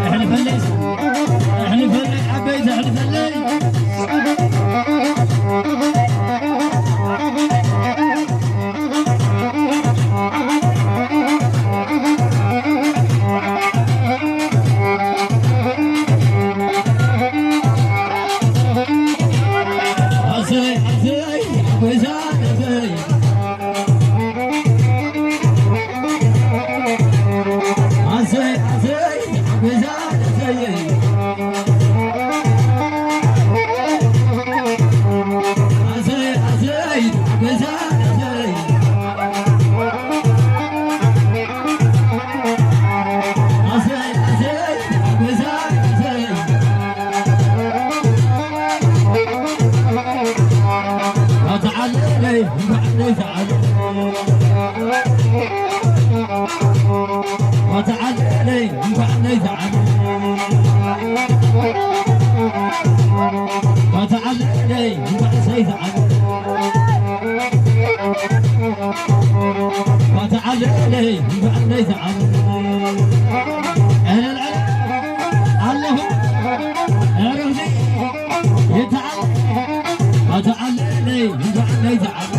ኣሕልፈለይ፣ ኣሕልፈለይ፣ ዓበይቲ ኣሕልፈለይ። ኣሰይ፣ ኣሰይ፣ ኣጎዛ፣ ኣሰይ። ኣሰይ፣ ኣሰይ፣ ኣጎዛ፣ ኣሰይ። ኣሰይ፣ ኣሰይ፣ ኣጎዛ፣ ኣሰይ። ኣሰይ፣ ኣሰይ፣ ኣጎዛ፣ ኣሰይ። ኣተዓለለይ፣ እንኳዕ ደይ ተዓለ። ኣተዓለለይ፣ እንኳዕ ደይ ተዓለ። ኣተዓለለይ፣ እንኳዕ ሰይ ተዓለ። ኣተዓለለይ፣ እንኳዕ ደይ ተዓለ። ኣለኹ። ኧረ፣ እዚ ይተዓል። ኣተዓለለይ፣ እንኳዕ ደይ ተዓለ።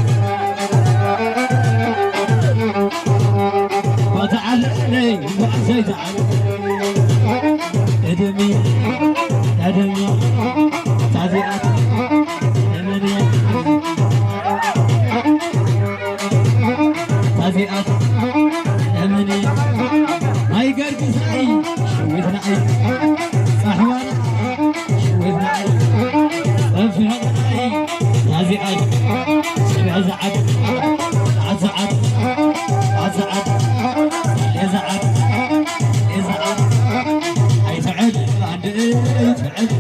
ኣተዓለለይ፣ እንኳዕ ደይ ተዓለ። እድሜ፣ እድሜ፣ ታዚኣት፣ እምኔ፣ ታዚኣት፣ እምኔ፣ ናይ ገርግሳይ፣ ሽዊት ንኣይ፣ ጻሕዋና፣ ሽዊት ንኣይ፣ ጸፊሑ ንኣይ፣ ታዚኣት፣ ስብሒ ዝዓት፣ ኣዝዓት፣ ኣዝዓት፣ ኤዝዓት፣ ኤዝዓት፣ ኣይትዕል፣ ኣንድ፣ ኣይትዕል።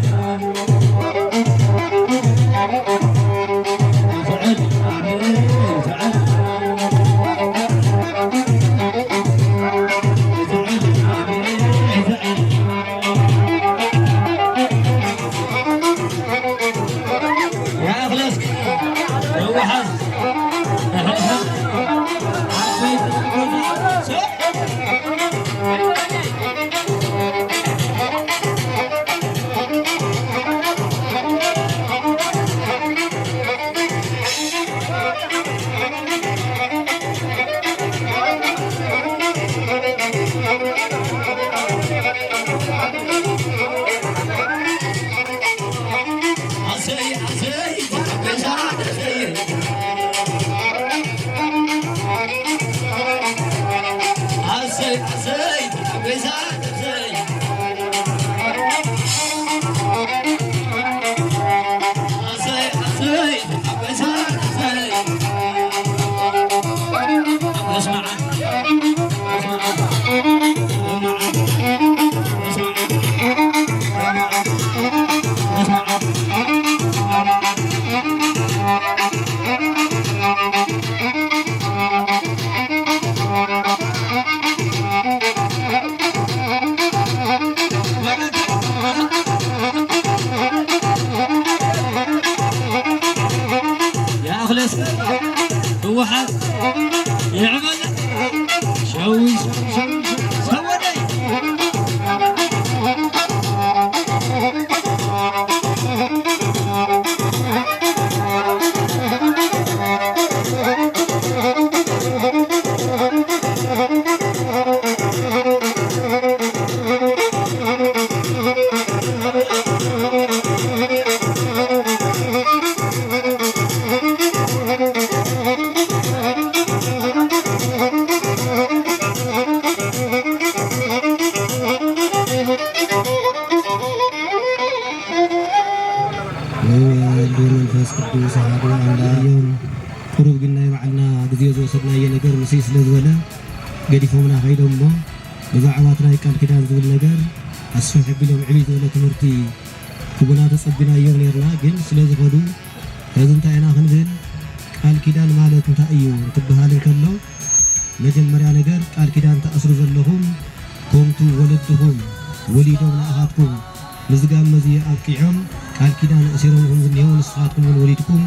መንፈስ ቅዱስ ኣሐዱ ኣምላኽ እዮም። ቁሩብ ግን ናይ ባዕልና ግዜ ዝወሰድናዮ ነገር ምስይ ስለ ዝበለ ገዲፎምና ከይዶም እሞ፣ ብዛዕባ እቲ ናይ ቃል ኪዳን ዝብል ነገር ኣስፍሕ ኣቢሎም ዕብይ ዝበለ ትምህርቲ ክቡና ተጸቢናዮም ኔርና። ግን ስለ ዝኸዱ፣ ሕዚ እንታይ ኢና ክንብል? ቃል ኪዳን ማለት እንታይ እዩ እንትበሃል እንከሎ፣ መጀመርያ ነገር ቃል ኪዳን ትኣስሩ ዘለኹም፣ ከምቱ ወለድኹም ወሊዶም ንኣኻትኩም ንዝጋመ እዚ ኣብቂዖም ቃል ኪዳን ኣእሲሮምኹም ዝኒሄው ንስኻትኩም እውን ወሊድኩም፣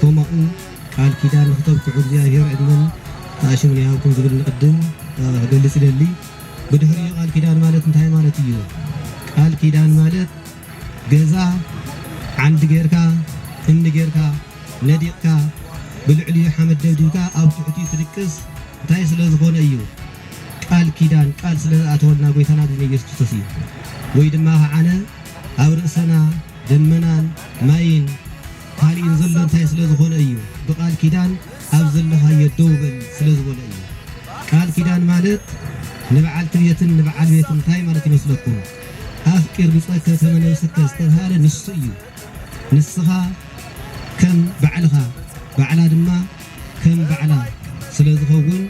ከማኡ ቃል ኪዳን ንክተብቅዑ እግዚኣብሔር ዕድመን ኣእሽሙን ይሃብኩም ዝብል ንቅድም፣ እ፣ ክገልጽ ይደሊ። ብድሕሪኡ ቃል ኪዳን ማለት እንታይ ማለት እዩ? ቃል ኪዳን ማለት ገዛ ዓንዲ ጌርካ፣ እምኒ ጌርካ፣ ነዲቕካ፣ ብልዕሊኡ ሓመድ ደብዲብካ፣ ኣብ ትሕቲኡ ትድቅስ፣ እንታይ ስለ ዝኾነ እዩ? ቃል ኪዳን፣ ቃል ስለ ዝኣተወልና ጎይታና ግዝነ ኢየሱስ ክርስቶስ እዩ። ወይ ድማ ከዓነ ኣብ ርእሰና ደመናን ማይን ካልእን ዘሎ እንታይ ስለ ዝኾነ እዩ? ብቃል ኪዳን ኣብ ዘለኻዮ ደው በል ስለ ዝበሎ እዩ። ቃል ኪዳን ማለት ንበዓልቲ ቤትን ንበዓል ቤትን እንታይ ማለት ይመስለኩም? ኣፍቂር ብጸከ ከመ ነብስከ ዝተብሃለ ንሱ እዩ። ንስኻ ከም ባዕልኻ፣ ባዕላ ድማ ከም ባዕላ ስለ ዝኸውን፣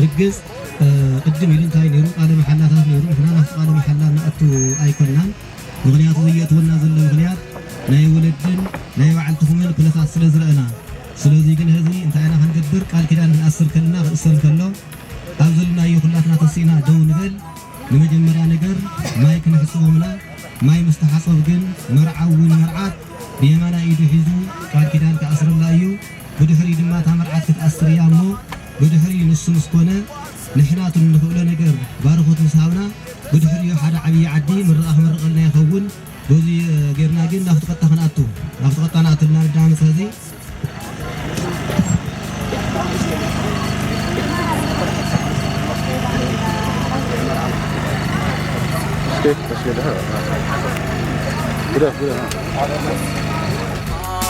ርግጽ፣ እ፣ ቅድም ኢሉ እንታይ ነይሩ? ቃለ መሓላታት ነይሩ። ንሕና ናብቲ ቃለ መሓላ ንኣቱ ኣይኮንናን። ምኽንያቱ ዘየእትወና ዘሎ ምኽንያት ናይ ወለድን ናይ ባዕልትኹምን ኩነታት ስለ ዝረኣና። ስለዚ ግን ሕዚ እንታይ ኢና ክንገብር? ቃል ኪዳን ክንኣስር ከለና፣ ክእሰር ከሎ፣ ኣብ ዘለናዮ ኩላትና ተሲእና ደው ንበል። ንመጀመርያ ነገር ማይ ክንሕጽቦም ኢና። ማይ ምስ ተሓጸቡ ግን መርዓዊ ንመርዓት ብየማናይ ኢዱ ሒዙ ቃል ኪዳን ክኣስረላ እዩ። ብድሕሪኡ ድማ እታ መርዓት ክትኣስር እያ እሞ፣ ብድሕሪኡ ንሱ ምስ ኮነ፣ ንሕና እቲ እንኽእሎ ነገር ባርኾት ምስ ሃብና፣ ብድሕሪኡ ሓደ ዓብዪ ዓዲ ምርቓ ክምርቐልና ይኸውን። በዚ ጌርና ግን ናብቲ ቀጥታ ክንኣቱ፣ ናብቲ ቀጥታ ንኣቱ ኢልና ንዳመፅ ሕዚ። ስቴክ ተስገደ። ግደፍ፣ ግደፍ።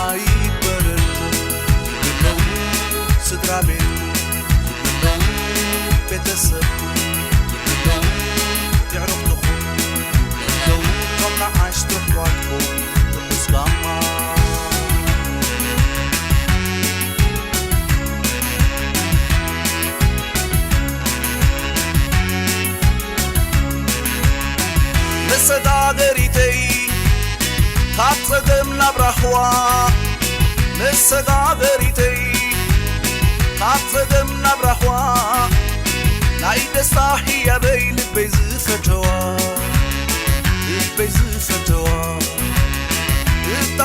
ኣይበረልኩም፣ ስድራ ቤትኩም፣ ቤተሰብኩም፣ የዕሩኽትኹም፣ እቶም ንኣሽቱ ኣሕዋትኩም፣ ርሑስ ጋማ። መሰጋገሪተይ ካብ ጸገም ናብ ራህዋ፣ መሰጋገሪተይ ካብ ጸገም ናብ ራህዋ፣ ናይ ደስታ ህያበይ ልበይ ዝፈተዋ፣ ልበይ ዝፈተዋ፣ እታ